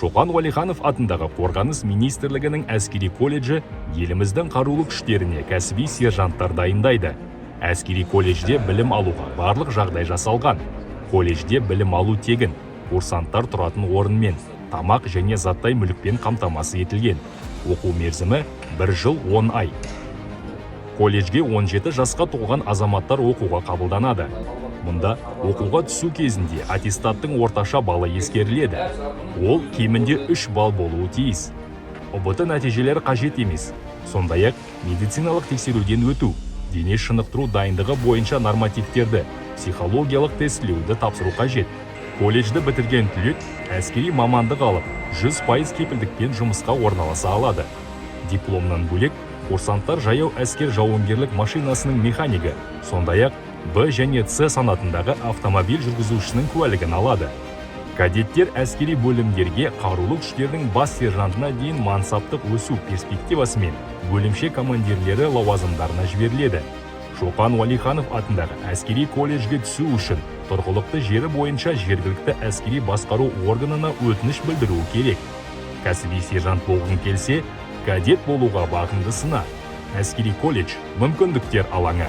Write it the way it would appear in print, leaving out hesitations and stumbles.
Шоқан Уәлиханов атындағы Қорғаныс министрлігінің әскери колледжі еліміздің қарулы күштеріне кәсіби сержанттар дайындайды. Әскери колледжде білім алуға барлық жағдай жасалған. Колледжде білім алу тегін. Курсанттар тұратын орынмен, тамақ және заттай мүлікпен қамтамасыз етілген. Оқу мерзімі 1 жыл 10 ай. Колледжге 17 жасқа толған азаматтар оқуға қабылданады. Мұнда оқуға түсу кезінде аттестаттың орташа балы ескеріледі. Ол кемінде 3 балл болуы тиіс. ҰБТ нәтижелері қажет емес. Сондай ақ медициналық тексеруден өту, дене шынықтыру дайындығы бойынша нормативтерді, психологиялық тестілеуді тапсыру қажет. Колледжді бітірген түлек әскери мамандық алып, 100% кепілдікпен жұмысқа орналаса алады. Дипломнан бөлек, курсанттар жаяу әскер жауынгерлік машинасының механигі, сондай ақ Б және С санатындағы автомобиль жүргізушісінің куәлігін алады. Кадеттер әскери бөлімдерге қарулы күштердің бас сержантына дейін мансаптық өсу перспективасымен бөлімше командирлері лауазымдарына жіберіледі. Шоқан Уәлиханов атындағы әскери колледжге түсу үшін тұрғылықты жері бойынша жергілікті әскери басқару органына өтініш білдіруі керек. Кәсіби сержант болғың келсе, кадет болуға бағыңды сына. Әскери колледж – мүмкіндіктер алаңы.